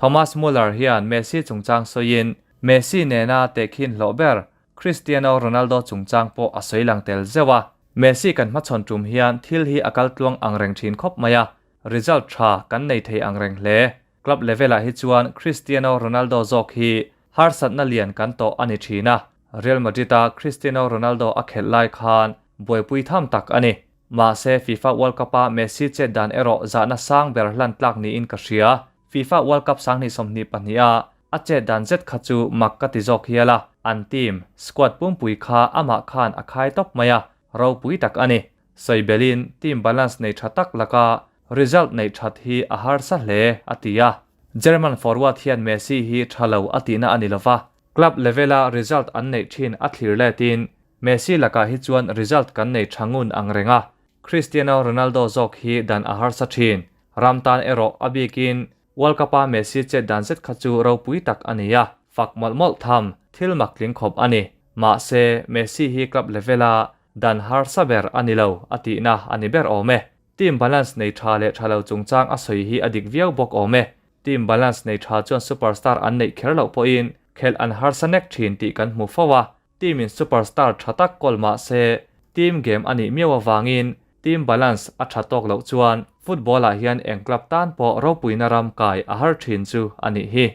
Thomas Muller hian Messi chungchang sawiin, Messi nena tehkhin hlawh ber Cristiano Ronaldo chungchang pawh a sawi lang tel zeuh a. Messi kan hmachhawn tum hian thil hi a kal tluang ang reng thin khawp mai a, result tha kan nei thei ang reng hle. Club level ah hi chuan Cristiano Ronaldo zawk hi harsatna lian kan tawh a ni thin a, Real Madrid a Cristiano Ronaldo a khelh lai khan buaipui tham tak a ni. Mahse FIFA World Cup a Messi chet dan erawh zahna sang ber hlan tlak niin ka hria. FIFA World Cup 2022 a a chet dan zet kha chu mak ka ti zawk hial a, an team, squad pumpui kha amah khan a khai tawp mai a, ropui tak a ni. Sawibelin team balance nei tha tak laka result neih that hi a harsa hle, a ti a. German forward hian Messi hi tha lo a tihna a ni lova, club level-a result an neih thin a thlir letin Messi lakah hi chuan result kan nei tha ngun ang reng a, Cristiano Ronaldo zawk hi dan a harsa thin. Ram tan erawh a bikin World Cup-a Messi chet dan zet kha chu ropui tak a ni a, fak mawlh mawlh tham thil mak tling khawp a ni. Mahse, Messi hi club level-a dan harsa ber a ni lo a tihna a ni ber awm e. Team balance nei tha leh tha lo chungchang a sawi hi a dik viau bawk awm e. Team balance nei tha chuan superstar an neih kher loh pawhin khelh an harsa nek thin tih kan hmu fo a. Team in superstar tha tak kawl mah se team game a nih miau avangin team balance a tha tawk loh chuan football ah hian eng club tan pawh ropuina ram kai a har thin chu a nih hi.